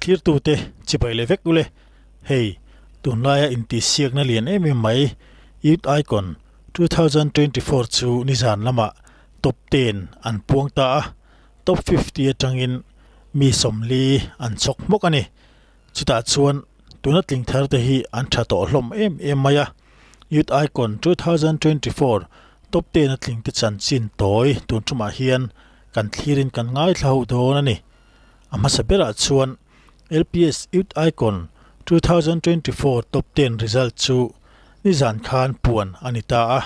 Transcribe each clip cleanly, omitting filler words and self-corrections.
Thlirtute chibai leh vek ule. Hei, tunlaia intihsiakna lian em em mai Youth Icon 2024 chu nizan lamah top ten an puang ta a, top 50 atangin mi 40 an chhawk hmawk a ni. Chutah chuan tuna tling thar te hi an tha tawh hlawm em em mai a. Youth Icon 2024 top ten a tling te chanchin tawi tun tumah hian kan thlirin kan ngaithla ho dawn a ni. A hmasa berah chuan LPS Youth Icon 2024 top ten result chu nizan khan puan a ni ta a.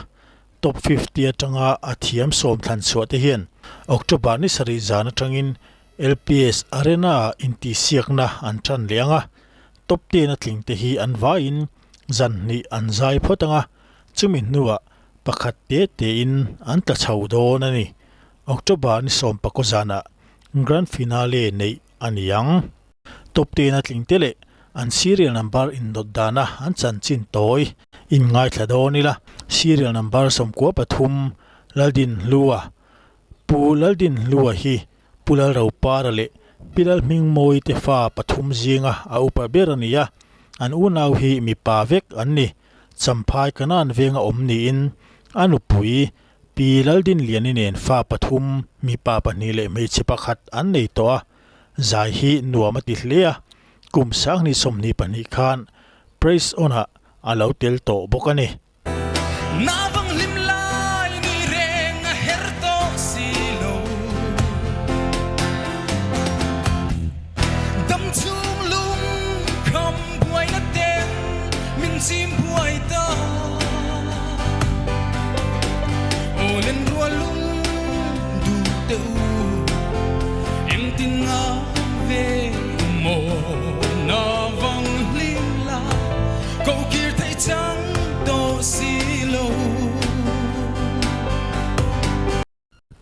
Top 50 atanga a thiam sawm thlan chhuah te hian October ni sarih zan atangin LPS Arena-ah intihsiakna an tan leh ang a, top ten a tling te hi an vaiin zan hnih an zai phawt ang a, chumi hnuah pakhat te tein an tla chho dawn a ni. October ni sawmpakaw zanah Grand Finale neih a ni ang. Top ten a tling te leh an serial number indawt dana an chanchin tawi inngaithla dawn ila, serial number 13 Laldinhlua, Pu Laldinhlua hi Pu Lalropara leh Pi Lalhmingmawii te fa pathum zinga a upa ber a ni a, an unau hi mipa vek an ni. Champhai Kanan venga awm niin a nupui Pi Laldinliani nen fa pathum, mipa pahnih leh hmeichhe pakhat an nei tawh a, zai hi nuam a ti hle a, kum 2022 khan Praise On-ah a lo tel tawh bawk a ni. Na vang hlim lai ni reng a her tawh si lo. Dam chhung lung kham buaina ten min chim buai ta. Aw len rual lung duh te u engtin nga ve maw na vang hlim lai ko kir thei chang tawh si lo.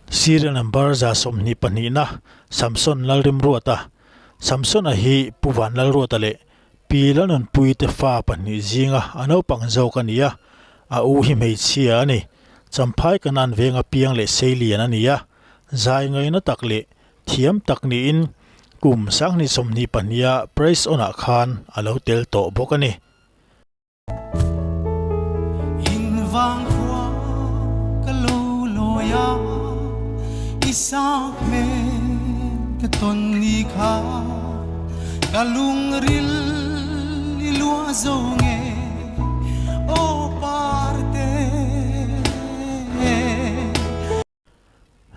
Serial number 22 na Samson Lalrimruata Samson-a hi Pu Vanlalruata leh Pi Lalnunpuii te fa pahnih zinga a naupang zawk a ni a, a u hi hmeichhia a ni. Champhai Kanan venga piang leh seilian a ni a, zai ngaina tak leh thiam tak niin kum 2022 a Praise On ah khan a lo tel tawh bawk a ni. In vang khua ka lo lawi a, i sak hmel ka tawn ni kha, ka lungril i luah zo nge aw parte.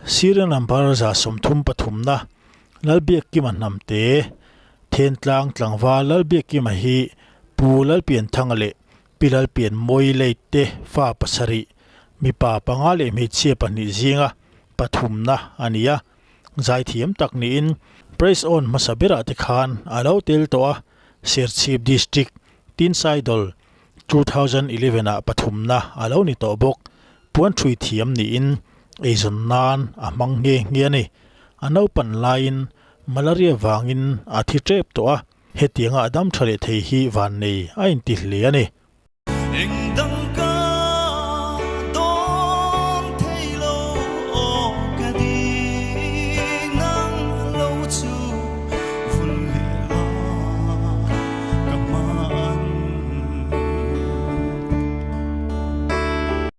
Serial number 33 na Lalbiakkima Hnamte, Thentlang tlangval Lalbiakkima hi Pu Lalpianthanga leh Pi Lalpianmawii late te fa pasarih, mipa panga leh hmeichhia pahnih zinga pathumna a ni a. Zaithiam tak niin Praise On hmasa berah te khan a lo tel tawh a, Serchhip District Tinsaidol 2011 ah pathumna a lo ni tawh bawk. Puan ṭhui thiam niin eizawn nan a hmang nghe nghe a ni. A naupan laiin malaria vangin a thi ṭep tawh a, hetianga a dam ṭha leh thei hi vannei a inti hle a ni. Eng dang ka dawn thei lo aw ka ding ang lo chu vun leh la ka hman.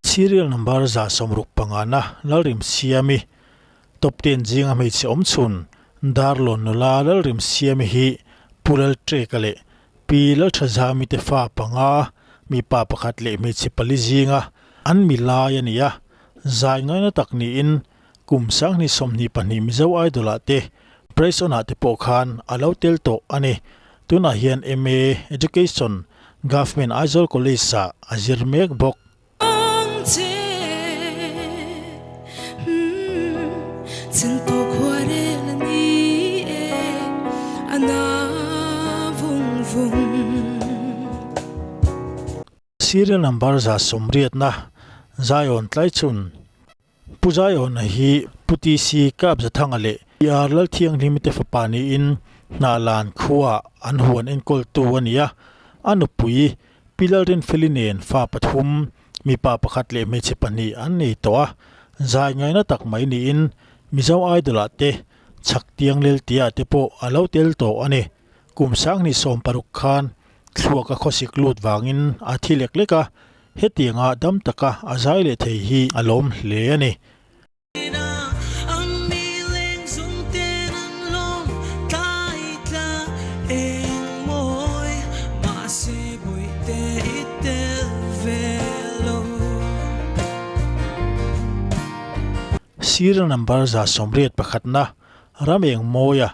Serial number 65 na Lalrimsiami, Top ten zinga hmeichhe awm chhun Darlawn nula Lalrimsiami hi Pu Lalṭeka leh Pi Lalṭhazami te fa panga, mipa pakhat leh hmeichhe pali zinga an mi lai a ni a, zai ngaina tak niin kum 2022 Mizo Idol ah te Praise On ah te pawh khan a lo tel tawh a ni. Tunah hian MA, Education, Government Aizawl College ah a zir mek bawk. Serial number 80 na Zion Tlaichhun. Pu Zaiawna hi Pu TC Kapzathanga leh PR Lalthianghlimi te fapa niin Hnahlan khuaah an huan enkawltu a ni a. A nupui Pi Lalrinfeli nen fa pathum, mipa pakhat leh hmeichhe pahnih an nei tawh a. Zai ngaina tak mai niin Mizo Idol-ah te, Chhaktiang Leltia-ah te pawh a lo tel tawh a ni. Kum 2016 khan thluak a khawsik lut vangin a thi lek lek a, hetianga dam taka a zai leh thei hi a lawm hle a ni. Sir number 181 na Ramengmawia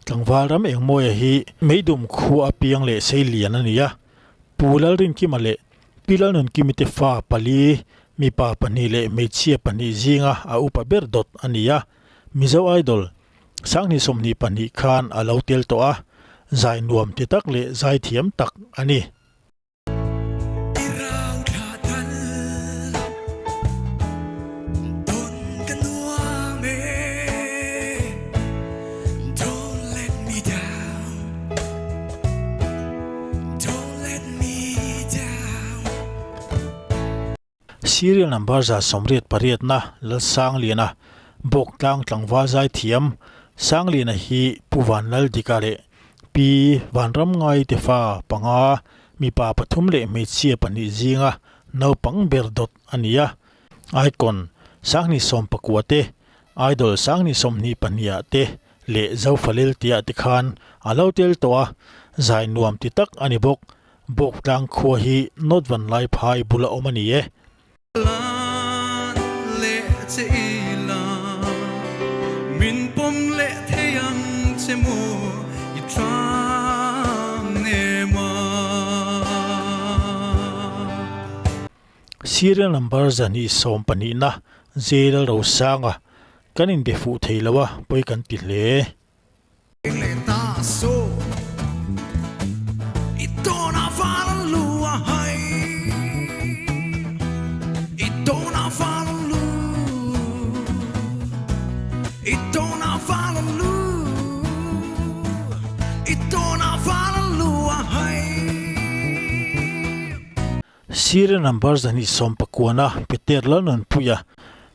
Tlangval Ramengmawia hi Meidum khua a piang leh sei lian a ni a, Pu Lalrinkima leh Pi Lalnunkimi te fa pali, mipa pahnih leh hmeichhia pahnih zinga a upa ber dawt a ni a, Mizo Idol 2022 khan a lo tel tawh a, zai nuam ti tak leh zai thiam tak a ni. I rau thla dal dawn ka nuam e Don't let me down Don't let me down. Serial number 188 na Lalsangliana Bawktlang tlangval zaithiam Sangliana hi Pu Vanlaldika leh Pi Vanramngai te fa panga mipa pathum leh hmeichhia pahnih zinga naupang ber dawt a ni a. Icon 2019 te, Idol 2022 ah te leh Zofalel tih ah te khan a lo tel tawh a, zai nuam ti tak a ni bawk. Bawktlang khua hi North Vanlaiphai bula awm a ni e. Lan leh che ila, min pawm leh thei ang che maw i tlang nem a. Serial number 212 na Jail Rosanga kan inbe fuh thei lo a, pawi kan ti hle. Sir number 219 Peter Lalnunpuia,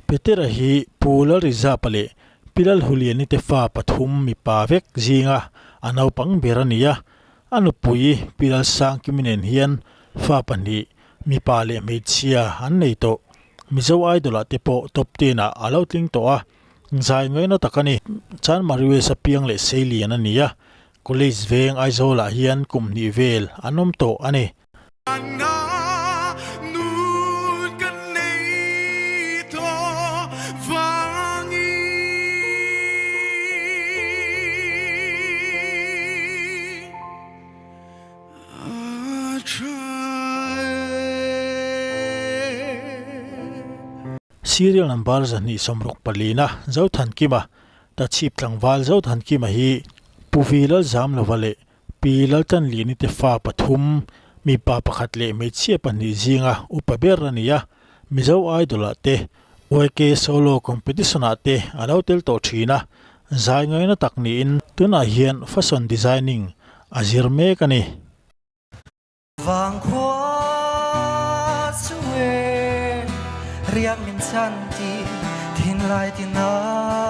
Petera hi Pu Lalrizapa leh Pi Lalhuliani te fa pathum mipa vek zinga a naupang ber a ni a, a nupui Pi Lalsangkimi nen hian fa pahnih mipa leh hmeichhia an nei tawh. Mizo Idol ah te pawh top ten ah a lo tling tawh a, zai ngaina tak a ni. Chanmari West a piang leh seilian a ni a, College veng Aizawl ah hian kum hnih vel an awm tawh a ni. Serial number 264 na Zothankima, Tachhip tlangval Zothankima hi Pu Vi Lalzamlova leh Pi Laltanliani te fa pathum, mipa pakhat leh hmeichhia pahnih zinga upa ber a ni a, Mizo Idol ah te, YK Solo Competition ah te a lo tel tawh thin a, zai ngaina tak niin tunah hian Fashion Designing a zir mek a ni. Vangkhua chu e riak min chan ti thinlai ti na.